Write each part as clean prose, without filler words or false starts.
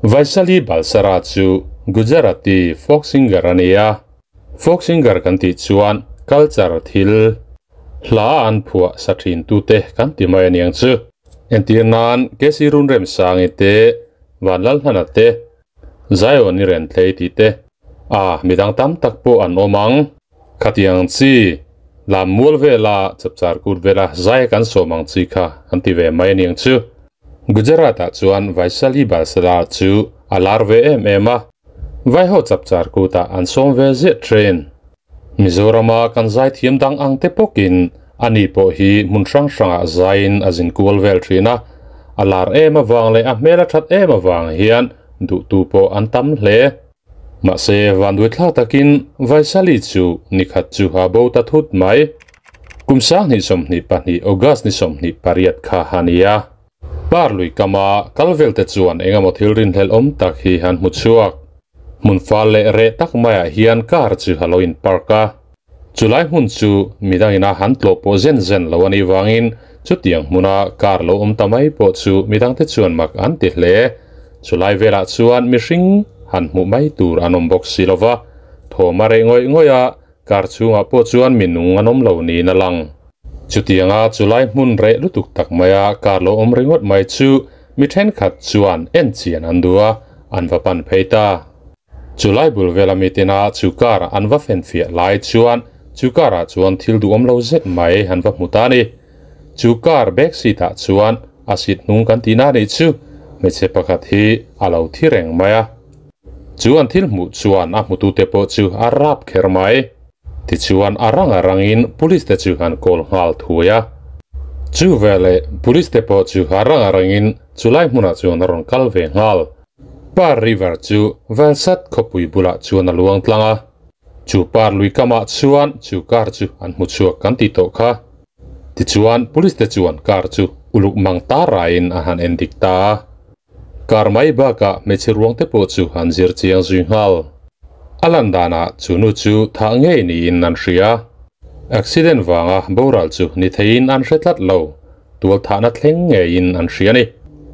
Vaishali Balsara chu Gujarati folk singer a ni a, folk singer kan tih chuan culture thil hla an phuah sa thin tute kan ti mai a niang chu. Entir nan Kc Runremsangi te, Vanlalhlana te, Zion i ren thlei tih te, a midang tam tak pawh an awm ang. Khatiang chi lam mual vela chapchar kut vela zai kan sawm ang chi kha an ti ve mai a niang chu. Gujarat ah chuan Vaishali Balsara chu a lar ve em em a, Vaiho chapchar kutah an sawm ve ziah thin. Mizorama kan zaithiam dang ang te pawkin ani pawh hi hmun hrang hrangah zaiin a zin kual vel thin a, a lar em avang leh a hmel a that em avang hian duhtu pawh an tam hle. Mahse, vanduaithlak takin Vaishali chu nikhat chu a bo ta thut mai. Kum 2022 August ni 28 kha a ni a. Par lui kama kal vel te chuan engemaw thil rinhlelh awm tak hi an hmu chhuak. Hmun fal leh reh tak maiah hian car chu a lo in park a. Chulai hmun chu midangin a han tlawh pawh zen zen lo a nih vangin chutiang hmuna car lo awm ta mai pawh chu midangte chuan mak an ti hle. Chulai velah chuan mihring han hmuh mai tur an awm bawk si lova, thawm a reh ngawih ngawih a, car chhungah pawh chuan minung an awm lo niin a lang. Chutianga chulai hmun reh lutuk tak maia car lo awm ringawt mai chu mi thenkhat chuan en chian an duh a, an va pan phei ta. Chulai bul vela mitina chu car an va fenfiah lai chuan chu car ah chuan thil duhawm lo zet mai an va hmu ta a ni. Chu car back seat ah chuan a seat hnung kan tihna anih chu hmeichhe pakhat hi a lo thi reng mai a. Chu an thil hmuh chuan a hmutute pawh chu a rap kher mai. Tichuan a rang a rangin police te chu an call nghal thuai a. Chu veleh police te pawh chu a rang a rangin chulai hmunah chuan a rawn kal ve nghal. Par River chu Valsad khawpui bulah chuan a luang tlang a. Chu par lui kamah chuan chu car chu an hmu chhuak kan tih tawh kha. Tichuan police te chuan car chu uluk mang ta raiin a han en dik ta a. Kar mai bakah hmeichhe ruang te pawh chu an zir chiang zui nghal. A lan danah chu nu chu thah ngei niin an hria. Accident vanga boral chu ni theiin an hre tlat lo, tual thahna thleng ngeiin an hria a ni.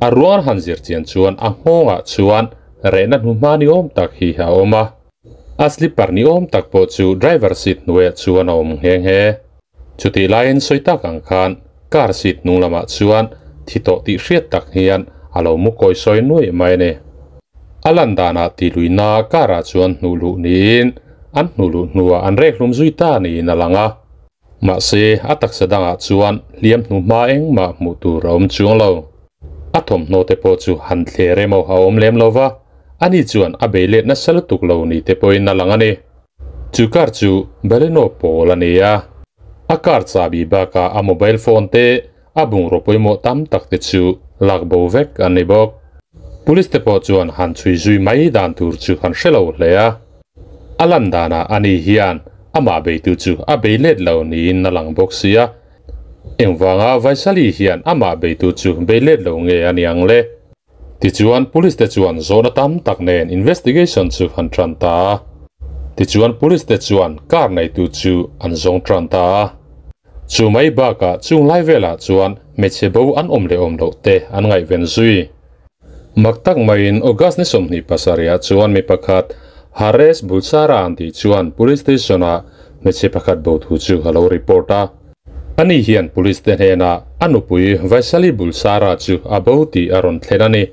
A ruang an han zir chian chuan a nghawngah chuan rehna hnuhma ni awm tak hi a awm a. A slipper ni awm tak pawh chu driver seat hnuaiah chuan a awm nghe nghe. Chutih laiin sawi tak ang khan car seat hnung lamah chuan thi tawh tih hriat tak hian a lo mu kawi sawi nuaih mai a ni. A lan danah tihluihna car ah chuan hnuh luh niin an hnuh luh hnuah an rek hlum zui ta niin a lang a. Mahse, a taksa dangah chuan hliam hnu hma engmah hmuh tur a awm chuang lo. A thawmhnaw te pawh chu han thler emaw a awm lem lo va, ani chuan a bei let nasa lutuk lo ni te pawhin a lang a ni. Chu car chu Baleno pawl a ni a, a car chahbi bakah a mobile phone te, a bungraw pawimawh tam tak te chu lak bo vek an ni bawk. Police te pawh chuan han chhui zui mai dan tur chu han hre lo hle a. A lan danah ani hian amah beitu chu a bei let lo niin a lang bawk si a. Engvanga Vaishali hian amah beitu chu bei let lo nge a ni ang le? Tichuan police te chuan zawhna tam tak nen investigation chu an tan ta a. Tichuan police te chuan car neitu chu an zawng tan ta a. Chu mai bakah chung lai velah chuan hmeichhe bo an awm leh awm loh te an ngaihven zui. Mak tak maiin August ni 27 ah chuan mi pakhat Haresh Bulsara an tih chuan police station ah hmeichhe pakhat bo thu chu a lo report a. Ani hian police te hnenah a nupui Vaishali Bulsara chu a bo tih a rawn thlen a ni.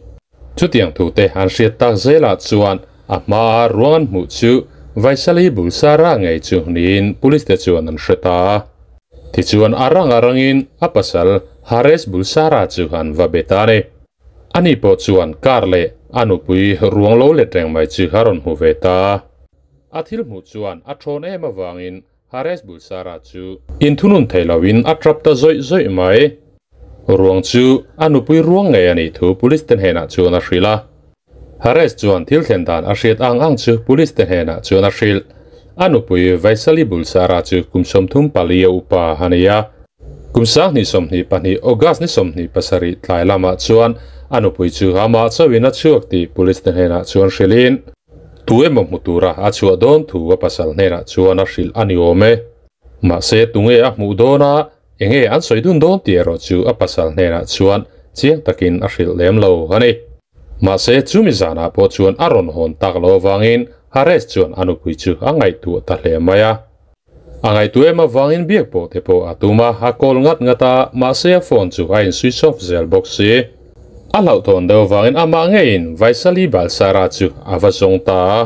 Chutiang thu te an hriat tak zelah chuan a hmaa ruang an hmuh chu Vaishali Bulsara ngei chu niin police te chuan an hre ta a. Tichuan a rang a rangin a pasal Haresh Bulsara chu an va be ta a ni. Ani pawh chuan car leh a nupui ruang lo let reng mai chu a rawn hmu ve ta a. A thil hmuh chuan a thawn em avangin Haresh Bulsara chu inthunun thei loin a trap ta zawih zawih mai. Ruang chu a nupui ruang ngei a nih thu police te hnenah chuan a hrilh a. Haresh chuan thil thlen dan a hriat ang ang chu police te hnenah chuan a hrilh. A nupui Vaishali Bulsara chu kum 34 a upa a ni a. Kum 2022 August ni 27 tlai lamah chuan a nupui chu amah chauhin a chhuak tih police te hnenah chuan hrilhin tu emaw hmu tura a chhuah dawn thu a pasal hnenah chuan a hrilh a ni awm e. Mahse tunge a hmuh dawn a, enge an sawi dun dawn tih erawh chu a pasal hnenah chuan chiang takin a hrilh lem lo a ni. Mahse chumi zanah pawh chuan a rawn hawn tak loh avangin Haresh chuan a nupui chu a ngaihtuah ta hle mai a. A ngaihtuah em avangin biak pawh te pawh a tum a, a call ngat ngat a, mahse a phone chu a in switch off zel bawk si. A hlauhthawn deuh avangin amah ngeiin Vaishali Balsara chu a va zawng ta a.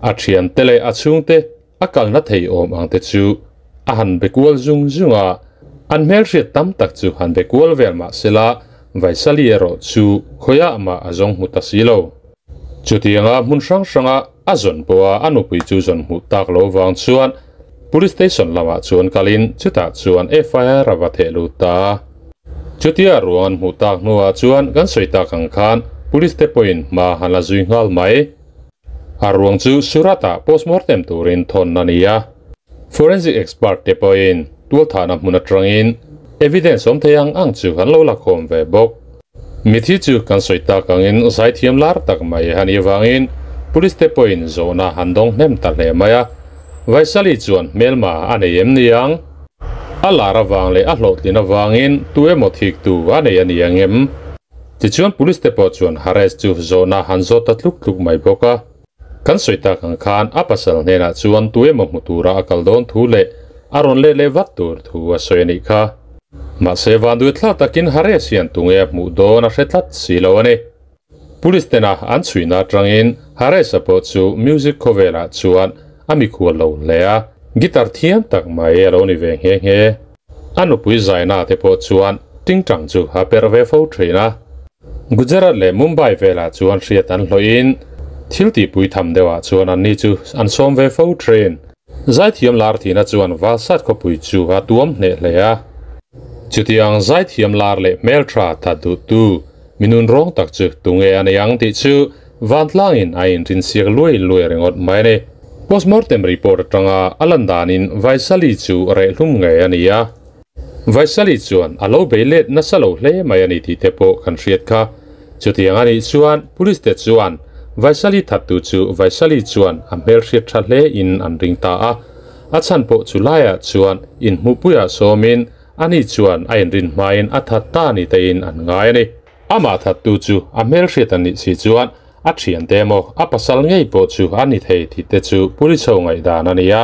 A thiante leh a chhungte a kalna thei awm ang te chu a han be kual zung zung a, an hmelhriat tam tak chu han be kual vel mah sela Vaishali erawh chu khawiah mah a zawng hmu ta si lo. Chutianga hmun hrang hranga a zawn pawha a nupui chu zawn hmuh tak lo vang chuan Police Station lamah chuan kalin chutah chuan FIR a va theh lut ta a. Chutia ruang an hmuh tak hnuah chuan kan sawi tak ang khan Police te pawhin hma han la zui nghal mai. A ruang chu Surat-ah postmortem turin thawn a ni a. Forensic expert te pawhin tualthahna hmun atangin evidence awm thei ang ang chu an lo la khawm ve bawk. Mithi chu kan sawi tak angin zaithiam lar tak mai a nih avangin police te pawhin zawhna an dawng hnem ta hle mai a. Vaishali chuan hmelma a nei em ni ang? A lar avang leh a hlawhtlin avangin tu emaw thiktu a nei a ni ang em? Tichuan police te pawh chuan Haresh chu zawhna han zawt ta tluk tluk mai bawk a. Kan sawi tak ang khan a pasal hnenah chuan tu emaw hmu tura a kal dawn thu leh a rawn let leh vat tur thu a sawi a nih kha. Mahse vanduai thlak takin Haresh hian tunge a hmuh dawn a hre tlat si lo a ni. Police tena an chhuihna atangin Haresh-a pawh chu music khawvelah chuan a mikhual lo hle a, guitar thiam tak mai a lo ni ve nghe nghe. A nupui zaina te pawh chuan tingtang chu a perh ve fo thin a. Gujarat leh Mumbai velah chuan hriat an hlawhin thil tihpui tham deuhah chuan anni chu an sawm ve fo thin. Zaithiam lar thihna chuan Valsad khawpui chu a tuam hneh hle a. Chutiang zaithiam lar leh hmeltha that duhtu minun rawng tak chu tunge a nei ang tih chu Vantlangin a inrinsiak luai luai ringawt mai a ni. Postmortem report atanga a lan danin Vaishali chu rehlum ngei a ni a. Vaishali chuan a lo bei let nasa lo hle mai a ni tih te pawh kan hriat kha. Chutiang a nih chuan police te chuan Vaishali thattu chu Vaishali chuan a hmelhriat tha hle in an ring ta a. A chhan pawh chu laiah chuan inhmuhpuiah sawmin ani chuan a inrin hmain a that ta ni tein an ngai a ni. Amah thattu chu a hmelhriat a nih si chuan a thiante emaw a pasal ngei pawh chu a ni thei tih te chu police ho ngaihdan a ni a.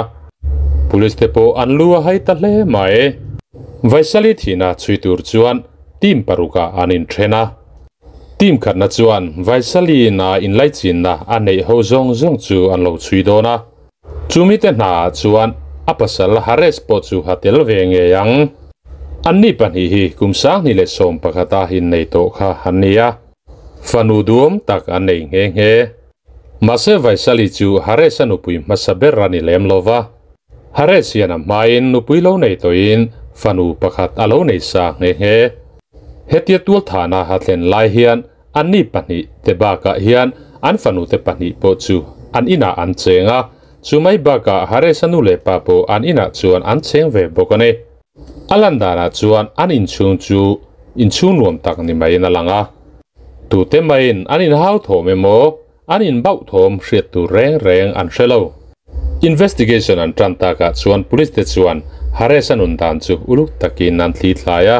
Police te pawh an lu a hai ta hle mai. Vaishali thihna chhui tur chuan team parukah an inthen a. Team khatna chuan Vaishali ina inlaichinna a neih ho zawng zawng chu an lo chhui dawn a. Chumi te hnaah chuan a pasal Haresh pawh chu a tel ve ngei ang. Anni pahnih hi kum 2011 a innei tawh kha an ni a, fanu duam tak an nei nghe nghe. Mahse Vaishali chu Haresh-a nupui hmasa ber a ni lem lo va. Haresh hian a hmain nupui lo nei tawhin fanu pakhat a lo nei sa nghe nghe. Hetia tualthahna a thlen lai hian Anni pahnih te bakah hian an fanute pahnih pawh chu an inah an cheng a, chu mai bakah Haresh-a nu leh pa pawh an inah chuan an cheng ve bawk a ni. A lan danah chuan an inchhung chu inchhung nuam tak ni maiin a lang a. Tute maiin an inhau thawm emaw, an inbauh thawm hriat tur reng reng an hre lo. Investigation an tan takah chuan police te chuan Haresh-a nun dan chu uluk takin an thli thlai a.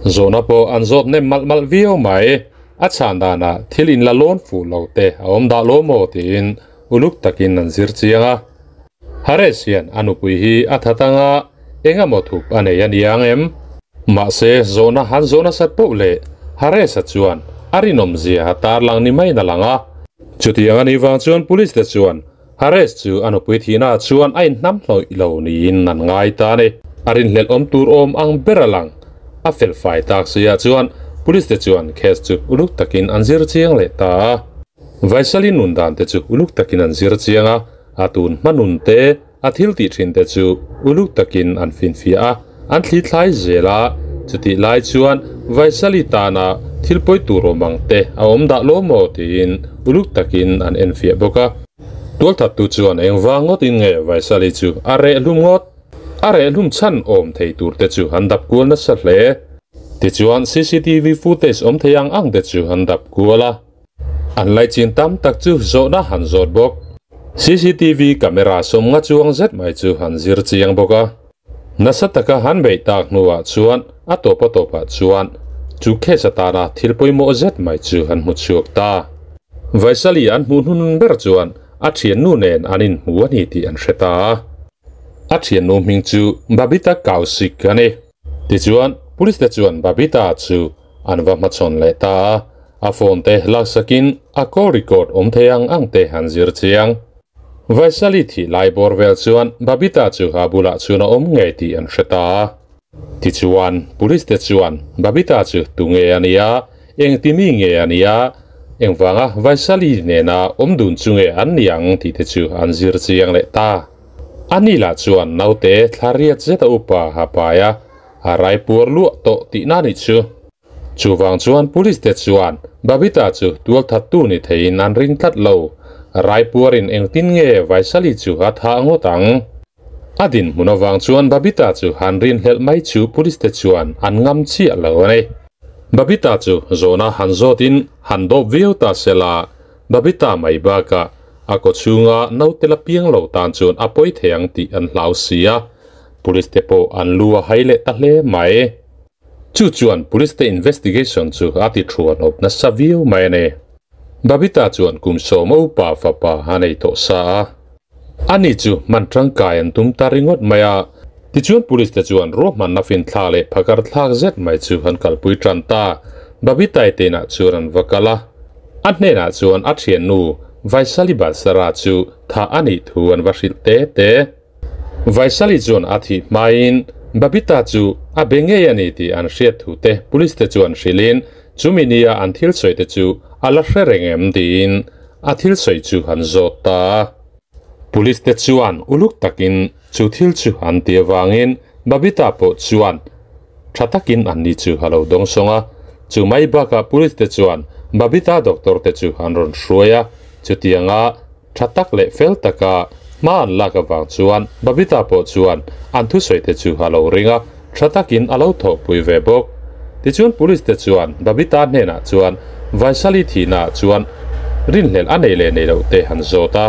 Zawhna pawh an zawt nem malh malh viau mai. A chhan danah thil inla lawn fuh lo te a awm dah lo maw tiin uluk takin an zir chiang a. Haresh hian a nupui hi a that anga eng emaw thup a nei a ni ang em? Mahse zawhna han zawh nasat poh leh Haresh-a chuan a rinawmzia a tarlang ni maiin a lang a. Chutiang a nih vang chuan police te chuan Haresh chu a nupui thihnaah chuan a inhnam hlawih lo niin an ngai ta a ni. A rinhlelh awm tur awm ang ber a lang. A fel fai tak si ah chuan police te chuan case chu uluk takin an zir chiang leh ta a. Vaishali nun dan te chu uluk takin an zir chiang a, a tun hma nun te, a thil tih thin te chu uluk takin an finfiah a, an thli thlai zel a. Chutih lai chuan Vaishali tana thil pawi tur awm ang te a awm dah lo maw tiin uluk takin an enfiah bawk a. Tualthattu chuan engvang ngawtin nge Vaishali chu a reh hlum ngawt? A reh hlum chhan awm thei tur te chu an dap kual nasa hle. Tichuan cctv footage awm thei ang ang te chu an dap kual a. An laichin tam tak chu zawhna han zawt bawk. Cctv camera sawmnga chuang zet mai chu an zir chiang bawk a. Nasa taka han beih tak hnuah chuan a tawp a tawpah chuan Chu case atana thil pawimawh zet mai chu an hmu chhuak ta. Vaishali an hmuh hnun ber chuan a thiannu nen an inhmu a ni tih an hre ta a. A thiannu hming chu Babita Kaushik a ni. Tichuan, police te chuan Babita chu an va hmachhawn leh ta a, a phone te laksakin a call record awm thei ang ang te an zir chiang. Vaishali thih lai bawr vel chuan Babita chu a bulah chuan a awm ngei tih an hre ta a. Tichuan, police te chuan Babita chu tunge a nia, engti mi nge a nia, engvanga Vaishali nena awm dun chu nge an ni ang tih te chu an zir chiang leh ta. Ani lah chuan naute thla riat zeta upa a pai a, a rai puar luah tawh tihna nih chu. Chuvang chuan police te chuan Babita chu tualthattu ni theiin an ring tlat lo, rai puarin engtin nge Vaishali chu a thah ngawt ang? A dinhmun avang chuan Babita chu han rinhlelh mai chu police te chuan an ngam chiah lo a ni. Babita chu zawhna han zawtin han dawp viau ta se la, Babita mai bakah a kaw chhunga naute la piang lo tan chuan a pawi thei ang tih an hlau si a, police te pawh an lu a hai leh ta hle mai. Chu chuan police te investigation chu a ti thuanawp nasa viau mai a ni. Babita chuan kum sawma upa fapa a nei tawh sa a. Ani chu hman tangkai an tum ta ringawt mai a. Tichuan police te chuan ruahmanna finthlak leh phakar thlak zet mai chu an kalpui tan ta. Babitai te inah chuan an va kal a. A hnenah chuan a thiannu Vaishali Balsara chu thah a nih thu an va hrilh te te. Vaishali chuan a thih hmain Babita chu a be ngei a ni tih an hriat thu te police te chuan hrilhin chumi nia an thil sawi te chu a la hre reng em tiin a thil sawi chu an zawt ta a. Police te chuan uluk takin chu thil chu an ti avangin Babita pawh chuan tha takin anni chu a lo dawng sawng a. Chu mai bakah police te chuan Babita doctor te chu an rawn hruai a, chutianga Tha tak leh fel taka hma an lak avang chuan Babita pawh chuan an thusawi te chu a lo ring a, tha takin a lo thawhpui ve bawk. Tichuan police te chuan Babita hnenah chuan Vaishali thihnaah chuan rinhlelh a nei leh nei loh te an zawt a.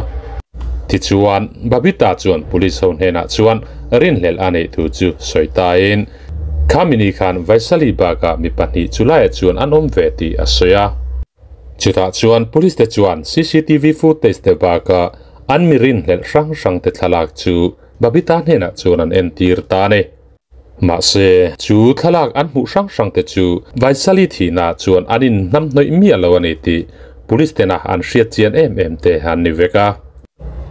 Tichuan Babita chuan police ho hnenah chuan rinhlelh a neih thu chu sawi tain khami ni khan Vaishali bakah mi pahnih chulaiah chuan an awm ve tih a sawi a. Chutah chuan police te chuan cctv footage te bakah an mi rinhlelh hrang hrang te thlalak chu Babita hnenah chuan an entir ta a ni. Mahse, chu thlalak an hmuh hrang hrang te chu Vaishali thihnaah chuan an inhnamhnawih miah lo a ni tih police tena an hriat chian em em te an ni vek a.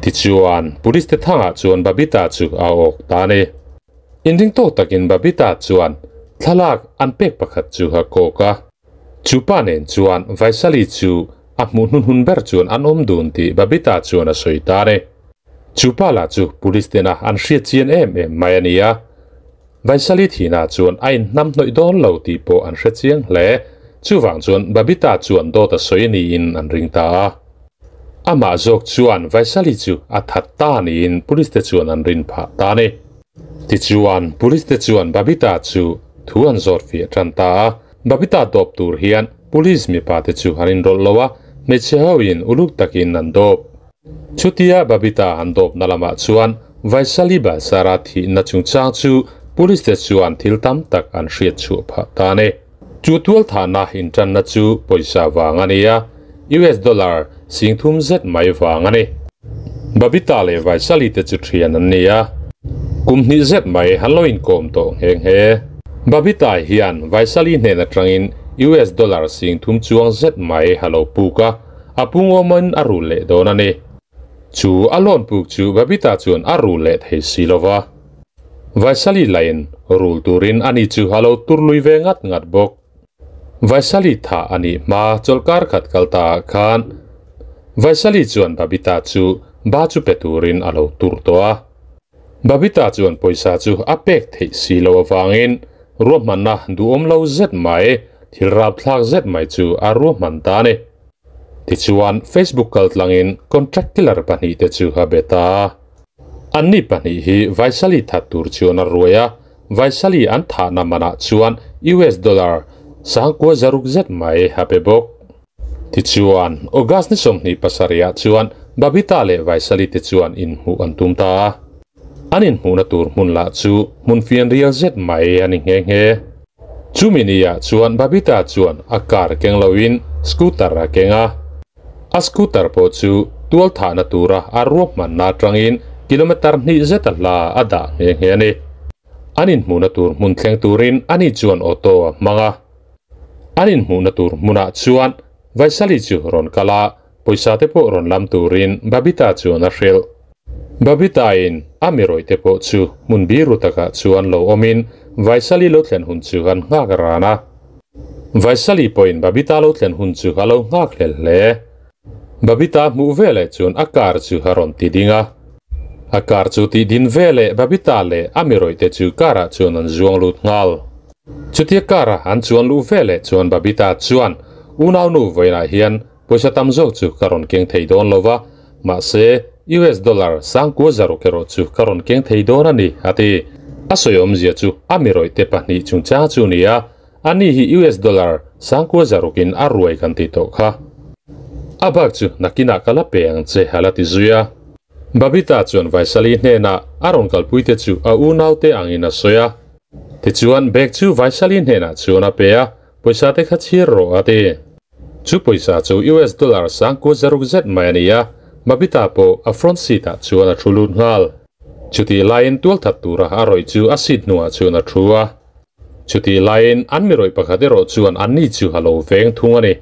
Tichuan, police te thangah chuan Babita chu a awk ta a ni. Inring tawk takin Babita chuan thlalak an pek pakhat chu a kawk a. Chu pa nen chuan Vaishali chu a hmuh hnuhnun ber chuan an awm dun tih Babita chuan a sawi ta a ni. Chu pa lah chu police tena an hriat chian em em mai a ni a. Vaishali thihna chuan a inhnam hnawih dawn lo tih pawh an hre chiang hle. Chuvang chuan Babita chuan dawt a sawi niin an ring ta a. Amah zawk chuan Vaishali chu a that ta niin police te chuan an rin phah ta a ni. Tichuan police te chuan Babita chu thu an zawt fiah tan ta a. Babita dawp tur hian police mipa te chu an inrawlh lo a, hmeichhe ho in uluk takin an dawp. Chutia Babita an dawpna lamah chuan Vaishali Balsara thihna chungchang chu police te chuan thil tam tak an hriat chhuah phah ta a ni. Chu tualthahna intanna chu pawisa vang a ni a, US dollar singthum zet mai vang a ni. Babita leh Vaishali te chu thian an ni a, kum hnih zet mai an lo inkawm tawh nghe nghe. Babita hian Vaishali hnen atangin US dollar singthum chuang zet mai a lo puk a, a pungawmin a rul leh dawn a ni. Chu a loan puk chu Babita chuan a rul leh thei si lo va. Vaishali lain rul turin ani chu a lo tur lui ve ngat ngat bawk. Vaishali tha a nih hma chawlhkar khat kal ta ah khan Vaishali chuan Babita chu ba chu pe turin a lo tur tawh a. Babita chuan pawisa chu a pek theih si lo avangin ruahmanna duhawm lo zet mai, thil rapthlak zet mai chu a ruahman ta a ni. Tichuan Facebook kaltlangin contract killer pahnihte chu a be ta a. Anni pahnih hi Vaishali that tur chuan a ruai a, Vaishali an thahna manah chuan US dollar sangkua zaruk zet mai a pe bawk. Tichuan, August ni 27 ah chuan Babita leh Vaishali te chuan inhmuh an tum ta a. An inhmuhna tur hmun lah chu hmun fianrial zet mai a ni nghe nghe. Chumi ni ah chuan Babita chuan a car keng loin scooter a keng a. A scooter pawh chu tual thahna tura a ruahmanna atangin kilometer hnih zet a hla a dah nghe nghe a ni. An inhmuhna tur hmun thleng turin ani chuan auto a hmang a. An inhmuhna tur hmunah chuan Vaishali chu rawn kal a, pawisa te pawh rawn lam turin Babita chuan a hrilh. Babita in a mi rawih te pawh chu hmun biru takah chuan lo awmin Vaishali lo thlen hun chu an nghak ran a. Vaishali pawhin Babita lo thlen hun chu a lo nghak hlel hle. Babita hmuh veleh chuan a car chu a rawn ti ding a. A car chu tih din veleh Babita leh a mi rawih te chu car ah chuan an zuang lut nghal. Chutia car a an chuan luh veleh chuan Babita chuan, Unaunu vawiinah hian Pawisa tam zawk chu ka rawn keng thei dawn lo va, mahse, US dollar sangkua zaruk erawh chu ka rawn keng thei dawn a ni, a ti. A sawi awmzia chu a mi rawihte pahnih chungchang chu ni a, ani hi US dollar sangkua zarukin a ruai kan tih tawh kha. A bak chu nakinah ka la pe ang che, a la ti zui a. Babita chuan Vaishali hnenah a rawn kalpuite chu a unaute angin a sawi a. Tichuan, bag chu Vaishali hnenah chuan a pe a, Pawisa te kha chhir rawh a ti. Chu pawisa chu US dollar sangkua zaruk zet mai a ni a, Babita pawh a front seat ah chuan a thu lut nghal. Chutih laiin tualthat tura a rawih chu a seat hnungah chuan a thu a. Chutih laiin an mi rawih pakhat erawh chuan anni chu a lo veng thung a ni.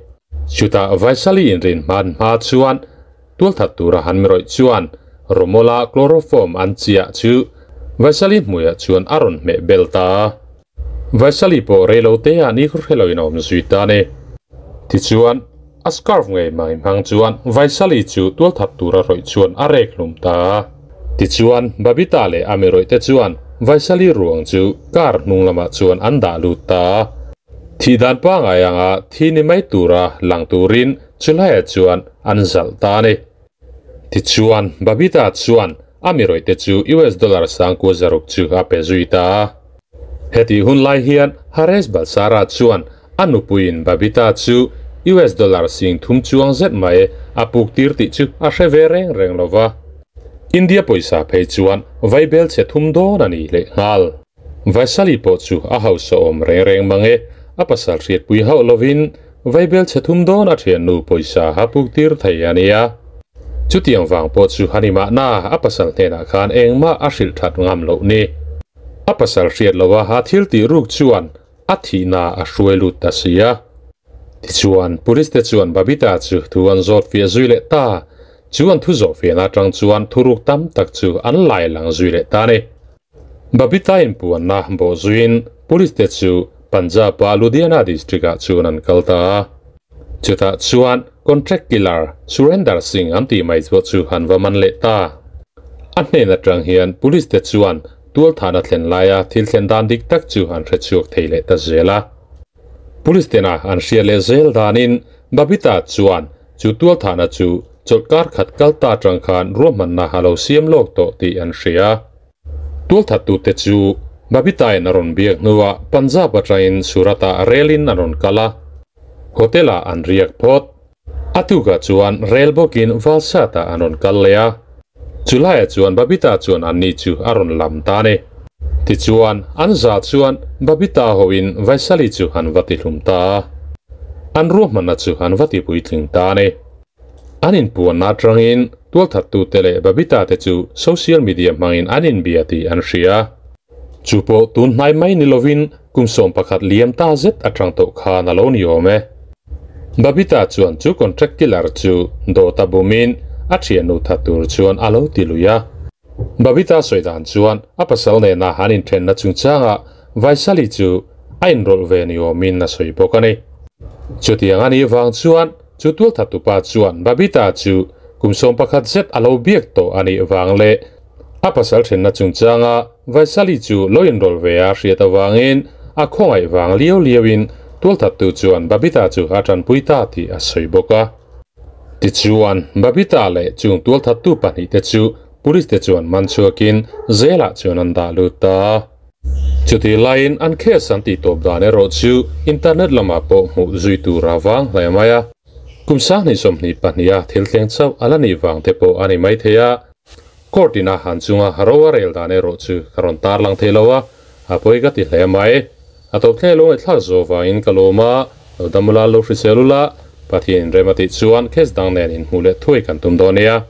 Chutah Vaishali inrin hman hma chuan tualthat tura an mi rawih chuan Romola chloroform an chiah chu Vaishali hmuiah chuan a rawn hmeh bel ta a. Vaishali pawh reilo te ah ni hre loin a awm zui ta a ni. Tichuan, a scarf ngei mai hmang chuan Vaishali chu tualthat tura rawih chuan a rek hlum ta a. Tichuan, Babita leh a mi rawih te chuan Vaishali ruang chu car hnung lamah chuan an dah lut ta a. Thih dan pangai anga thi ni mai tura lang turin chulaiah chuan an zalh ta a ni. Tichuan, Babita chuan a mi rawihte chu US dollar sangkua zaruk chu a pe zui ta a. Hetih hun lai hian Haresh Balsara chuan a nupuiin Babita chu US dollar sing thum chuang zet mai a puk tir tih chu a hre ve reng reng lo va. India pawisa phei chuan vaibel chhe thum dawn a ni lehnghal. Vaishali pawh chu a hausa awm reng reng mang e, a pasal hriatpui hauh lovin Vaibel chhe thum dawn a thiannu pawisa a puk tir thei a nia. Chutiang vang pawh chu a ni mahna a pasal hnenah khan engmah a hrilh that ngam loh ni. A pasal hriat loha a thil tih ruk chuan a thihna a hruai lut ta si a. Tichuan, Police te chuan Babita chu thu an zawt fiah zui leh ta. Chu an thu zawh fiahna atang chuan thuruk tam tak chu an lai lang zui leh ta a ni. Babita inpuanna bawhzuiin Police te chu Punjab-a Ludhiana district-ah chuan an kal ta a. Chutah chuan contract killer Surender Singh an tih mai pawh chu an va man leh ta. A hnen atang hian Police te chuan tualthahna thlen laia thil thlen dan dik tak chu an hre chhuak thei leh ta zel a. Police tena an hriat leh zel danin Babita chuan chu tualthahna chu chawlhkar khat kal ta atang khan ruahmanna a lo siam lawk tawh tih an hria. Tualthattute chu Babita-in a rawn biak hnuah Punjab atangin Surat-ah rel-in an rawn kal a, hotel-ah an riak phawt. A tukah chuan rel bawkin Valsad-ah an rawn kal leh a, chulaiah chuan Babita chuan anni chu a rawn lam ta a ni. Tichuan, an za chuan Babita hoin Vaishali chu an va tihlum ta a, an ruahmanna chu an va tipuitling ta a ni. An inpuanna atangin tualthattute leh Babita te chu social media hmangin an inbia tih an hria. Chu pawh tun hnai mai ni lovin kum 11 liam ta zet atang tawh khan a lo ni awm e. Babita chuan chu contract killer chu dawt a bumin a thiannu that tur chuan a lo ti lui a. Babita sawi dan chuan a pasal nena an inthenna chungchangah Vaishali chu a inrawlh ve ni awmin a sawi bawk a ni. Chutiang a nih vang chuan Chu tualthattupa chuan Babita chu kum 11 zet a lo biak tawh a nih vang leh a pasal thenna chungchanga Vaishali chu lo inrawlh ve a hriat avangin a khawngaih vang liau liauin tualthattu chuan Babita chu a tanpui ta tih a sawi bawk a. Tichuan, Babita leh chung tualthattu pahnihte chu police te chuan man chhuakin zelah chuan an dah lut ta a. Chutih laiin an case an tih tawp dan erawh chu internet lamah pawh hmuh zui tur a vang hle mai a. Kum 2022 a thil thleng chauh a la nih vang te pawh a ni mai thei a. Court ina han chunga ro a rel dan erawh chu ka rawn tarlang thei lo a, a pawi ka ti hle mai. A tawp thleng lo ngaihthlak zawh vangin ka lawm a, lo dam ula, lo hrisel ula, Pathian in rem a tih chuan case dang nen inhmuh leh thuai kan tum dawn nia.